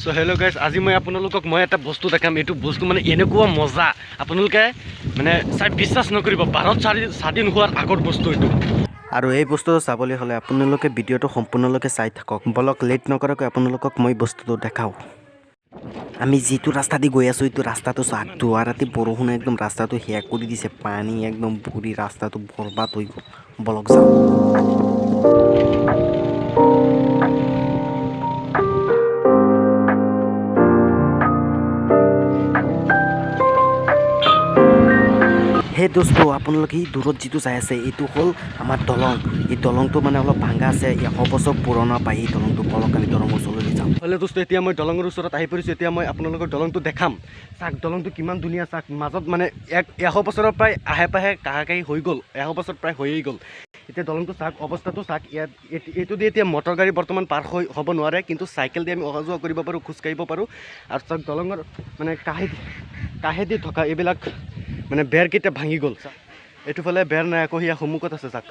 চ' hello' guys, আজি মই আপোনালোকক মই এটা বস্তু দেখাম। এইটো বস্তু মানে এনেকুৱা মজা, আপোনালোকে মানে চাই বিশ্বাস নকৰিব। ভাৰত স্বাধীন হোৱাৰ আগৰ বস্তু এইটো। আৰু এই বস্তুটো চাবলৈ হ'লে আপোনালোকে ভিডিঅ'টো সম্পূৰ্ণলৈকে চাই থাকক। বলক, লেট নকৰাকৈ আপোনালোকক মই বস্তুটো দেখাওঁ। আমি যিটো ৰাস্তা দি গৈ আছোঁ, এইটো ৰাস্তাটো চাওক, যোৱা ৰাতি বৰষুণে একদম ৰাস্তাটো শেষ কৰি দিছে। পানী একদম ভৰি ৰাস্তাটো বৰবাদ হৈ গ'ল। বলক যাওঁ। হে দোস্ত, আপোনালোকে এই দূৰত যিটো চাই আছে, এইটো হ'ল আমাৰ দলং। এই দলংটো মানে অলপ ভাঙা আছে, 100 বছৰ পুৰণা পায় এই দলংটো। বলক, আমি দলঙৰ ওচৰলৈ যাওঁ। হেল্ল' দোস্ত, এতিয়া মই দলঙৰ ওচৰত আহি পৰিছোঁ। এতিয়া মই আপোনালোকৰ দলংটো দেখাম। চাওক, দলংটো কিমান ধুনীয়া। চাওক, মাজত মানে 100 বছৰৰ প্ৰায় আহে পাহে কাঢ়া কাঢ়ি হৈ গ'ল। 100 বছৰ প্ৰায় হৈয়েই গ'ল। এতিয়া দলংটো চাওক, অৱস্থাটো চাওক। ইয়াত এইটো দি এতিয়া মটৰ গাড়ী বৰ্তমান পাৰ হৈ হ'ব নোৱাৰে, কিন্তু চাইকেল দি আমি অহা যোৱা কৰিব পাৰোঁ, খোজকাঢ়িব পাৰোঁ। আৰু চাওক, দলঙৰ মানে কাষেদি থকা এইবিলাক মানে বেৰকেইটা ভাঙি গ'ল। এইটোফালে বেৰ নাই, আকৌ সেয়া সন্মুখত আছে। চাওক,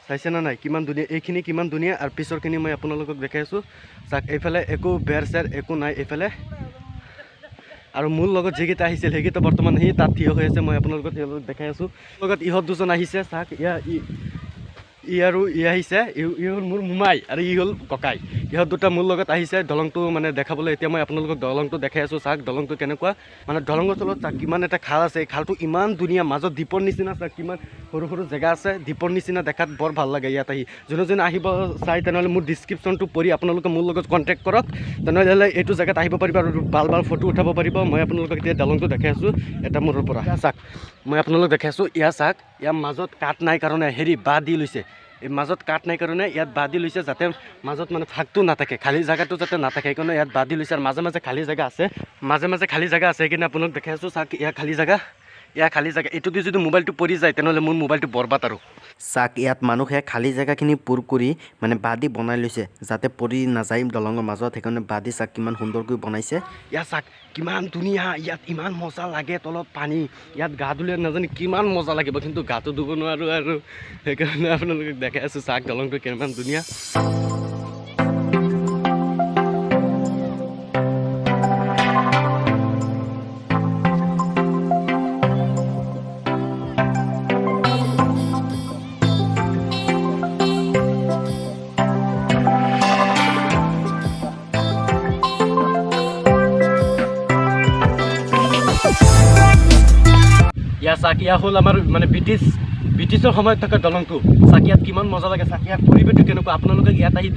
চাইছে নে নাই কিমান ধুনীয়া এইখিনি, কিমান ধুনীয়া! আৰু পিছৰখিনি মই আপোনালোকক দেখাই আছোঁ। চাওক, এইফালে একো বেৰ চেৰ একো নাই এইফালে। আৰু মোৰ লগত যিকেইটা আহিছিল, সেইকেইটা বৰ্তমান সি তাত থিয় হৈ আছে। মই আপোনালোকক সিহঁতক দেখাই আছোঁ। লগত ইহঁত দুজন আহিছে। চাওক, ইয়া ই ই আৰু ই আহিছে। ই ই হ'ল মোৰ মোমাই আৰু ই হ'ল ককাই। ইহঁত দুটা মোৰ লগত আহিছে দলংটো মানে দেখাবলৈ। এতিয়া মই আপোনালোকক দলংটো দেখাই আছোঁ। চাওক, দলংটো কেনেকুৱা। মানে দলঙৰ তলত চাওক, কিমান এটা খাল আছে। এই খালটো ইমান ধুনীয়া, মাজত দ্বীপৰ নিচিনা। চাওক, কিমান সৰু সৰু জেগা আছে, দ্বীপৰ নিচিনা দেখাত বৰ ভাল লাগে ইয়াত আহি। যোনে যোনে আহিব চাই, তেনেহ'লে মোৰ ডিছক্ৰিপশ্যনটো পঢ়ি আপোনালোকে মোৰ লগত কণ্টেক্ট কৰক। তেনেহ'লে এইটো জেগাত আহিব পাৰিব আৰু ভাল ভাল ফটো উঠাব পাৰিব। মই আপোনালোকক এতিয়া দলংটো দেখাই আছোঁ এটা মূৰৰ পৰা। চাওক, মই আপোনালোক দেখাই আছোঁ। ইয়াৰ চাওক, ইয়াৰ মাজত কাঠ নাই কাৰণে হেৰি বাঁহ দি লৈছে। এই মাজত কাঠ নাই কাৰণে ইয়াত বাঁহ দি লৈছে, যাতে মাজত মানে ফাকটো নাথাকে, খালী জেগাটো যাতে নাথাকে, সেইকাৰণে ইয়াত বাঁহ দি লৈছে। আৰু মাজে মাজে খালী জেগা আছে, মাজে মাজে খালী জেগা আছে, সেইকাৰণে আপোনাক দেখাই আছোঁ। চাওক, ইয়াৰ খালী জেগা, ইয়াৰ খালী জেগা। এইটো দি যদি মোবাইলটো পৰি যায়, তেনেহ'লে মোৰ মোবাইলটো বৰবাদ আৰু। চাওক, ইয়াত মানুহে খালী জেগাখিনি পূৰ কৰি মানে বাঁহ দি বনাই লৈছে, যাতে পৰি নাযায় দলঙৰ মাজত। সেইকাৰণে বাঁহ দি চাওক, কিমান সুন্দৰকৈ বনাইছে। ইয়াত চাওক, কিমান ধুনীয়া। ইয়াত ইমান মজা লাগে। তলত পানী, ইয়াত গা ধুলে নাজানি কিমান মজা লাগিব, কিন্তু গাটো ধুব নোৱাৰোঁ আৰু সেইকাৰণে আপোনালোকক দেখাই আছোঁ। চাওক, দলংটো কিমান ধুনীয়া। ইয়াৰ চাওক, ইয়াৰ হ'ল আমাৰ মানে ব্ৰিটিছৰ সময়ত থকা দলংটো। চাওক, ইয়াত কিমান মজা লাগে। চাওক, ইয়াৰ পৰিৱেশটো কেনেকুৱা, আপোনালোকে ইয়াত আহি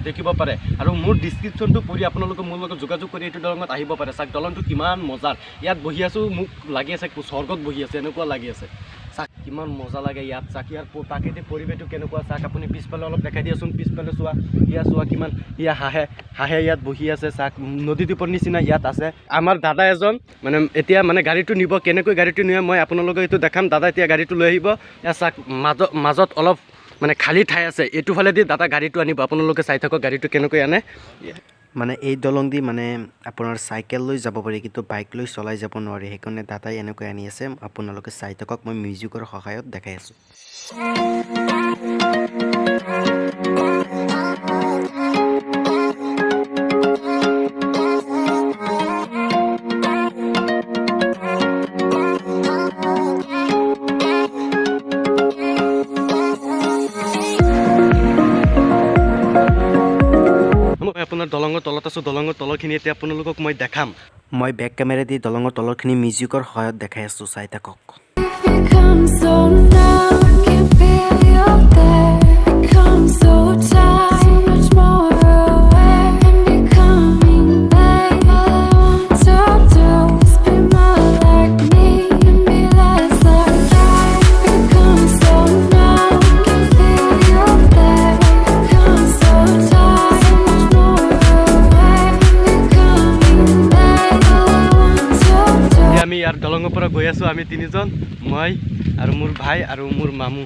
দেখিব পাৰে। আৰু মোৰ ডিছক্ৰিপশ্যনটো পঢ়ি আপোনালোকে মোৰ লগত যোগাযোগ কৰি এইটো দলঙত আহিব পাৰে। চাওক, দলংটো কিমান মজাৰ। ইয়াত বহি আছোঁ, মোক লাগি আছে স্বৰ্গত বহি আছে এনেকুৱা লাগি আছে। চাওক, কিমান মজা লাগে ইয়াত। চাওক, ইয়াৰ প্ৰাকৃতিক পৰিৱেশটো কেনেকুৱা। চাওক, আপুনি পিছফালে অলপ দেখাই দিয়াচোন। পিছফালে চোৱা, ইয়াত চোৱা, কিমান ইয়াত হাঁহে হাঁহে ইয়াত বহি আছে। চাওক, নদী দ্বীপৰ নিচিনা ইয়াত আছে। আমাৰ দাদা এজন মানে এতিয়া মানে গাড়ীটো নিব। কেনেকৈ গাড়ীটো নিয়ে, মই আপোনালোকক এইটো দেখাম। দাদা এতিয়া গাড়ীটো লৈ আহিব। ইয়াত চাওক, মাজত অলপ মানে খালী ঠাই আছে। এইটো ফালেদি দাদা গাড়ীটো আনিব। আপোনালোকে চাই থাকক গাড়ীটো কেনেকৈ আনে। মানে এই দলং দি মানে আপোনাৰ চাইকেল লৈ যাব পাৰি, কিন্তু বাইক লৈ চলাই যাব নোৱাৰি। সেইকাৰণে দাদাই এনেকৈ আনি আছে। আপোনালোকে চাই থাকক, মই মিউজিকৰ সহায়ত দেখাই আছোঁ। মই আপোনাৰ দলঙৰ তলত আছোঁ। দলঙৰ তলৰখিনি এতিয়া আপোনালোকক মই দেখাম। মই বেক কেমেৰা দি দলঙৰ তলৰখিনি মিউজিকৰ সহায়ত দেখাই আছোঁ, চাই থাকক। Become so numb, can feel you there. Become so tired, so much more aware. And becoming late. All I want to do is be more like me and be less like I. Become so numb, can feel you there. Become so tired, so much more aware. And becoming late. All I want to do. এতিয়া আমি ইয়াৰ দলঙৰ পৰা গৈ আছোঁ। আমি তিনিজন, মই আৰু মোৰ ভাই আৰু মোৰ মামু।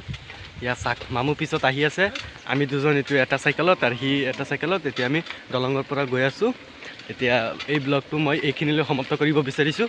ইয়াৰ চাক, মামু পিছত আহি আছে। আমি দুজন এইটো এটা চাইকেলত আৰু সি এটা চাইকেলত। এতিয়া আমি দলঙৰ পৰা গৈ আছোঁ। এতিয়া এই ব্লগটো মই এইখিনিলৈ সমাপ্ত কৰিব বিচাৰিছোঁ।